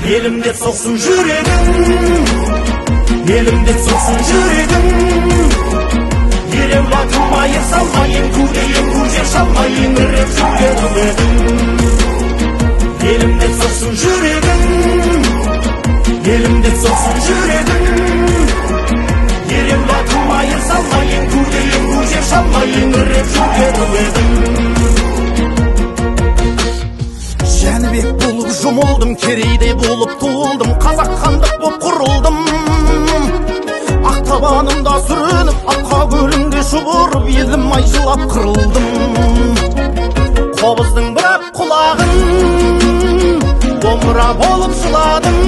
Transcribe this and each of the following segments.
Елім деп соқсын жүрегің, елім деп соқсын жүрегің. Ереуіл атылмайын салмайын, кудейін жер шалмайын, еңіреп жүрген ұл едің. Елім деп соқсын жүрегің, елім деп соқсын жүрегің. Ереуіл атылмайын салмайын, кудейін жер шалмайын, еңіреп жүрген ұл едің. Жәнібек болып жұмылдым, Керейде болып туылдым, қазақ хандық боп құрылдым. Ақ табанымда сүрініп, атқа көліңде шұбырып, елім ай жылап қырылдым. Қобыздың бірақ құлағын, домбыра болып жыладым.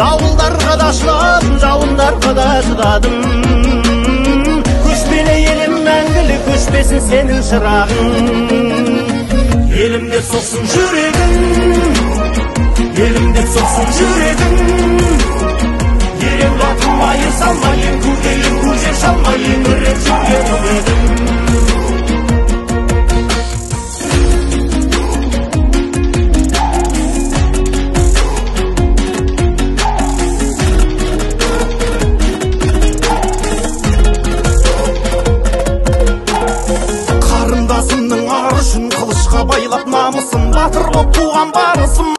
Дауылдарға да шыдадым, жауындарға да шыдадым. Көшпелі елім мәңгілік, өшпесін сенің шырағың. Елім деп соқсын жүрегің, елім деп соқсын жүрегің. Ереуіл атылмайын салмайын, кудейін жер шалмайын, еңіреп жүрген ұл едің.